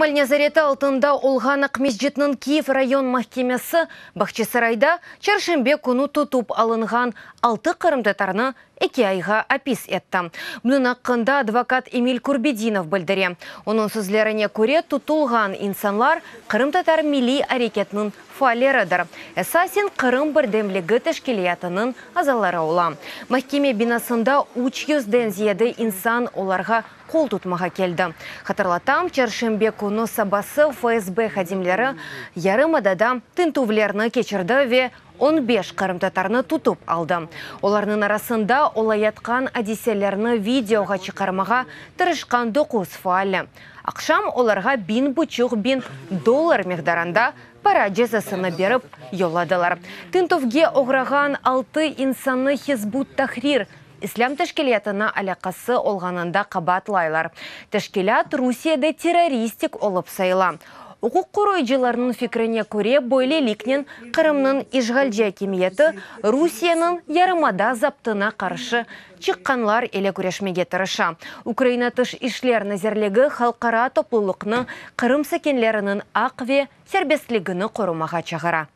İşğal nezareti altında olğan Aqmescitniñ Kiyev rayon mahkemesi Bağçasarayda çarşenbe künü tutıp alınğan altı qırımtatarnı eki ayğa apis etti. Bunıñ aqqında advokat Emil Kurbedinov bildire. Onıñ sözlerine köre, tutulğan insanlar qırımtatar milliy areketiniñ faalleridir, esasen Qırım birdemligi teşkilâtınıñ azaları ola. Mahkeme binasında üç yüzden ziyade insan olarğa qol tutmağa keldi. Hatırlatam, çarşenbe künü sabası FSB hadimleri yarımadada tintüvlerni keçirdi ve 15 qırımtatarnı tutıp aldı. Olarnıñ arasında olayatqan adiselerni videoğa çıqarmağa tırışqan doquz faalli. Aqşam olarğa 1500 dollar miqdarında para cezasını berip yolladılar. Tintüvge oğrağan altı insannı Hizb ut-Tahrir İslâm teşkilâtına alâqası olğanında qabaatlaylar. Teşkilât Rusiyede terroristik olıp sayıla. Uquq qoruyıcılarnıñ fikrine köre, böyleliknen Qırımnıñ işğalci akimiyeti Rusiyeniñ yarımada zaptına qarşı çıqqanlar ile küreşmege tırışa. Ukraina Tış işler nazirligi halqara toplulıqnı Qırım sakinleriniñ aq ve serbestligini qorumağa çağıra.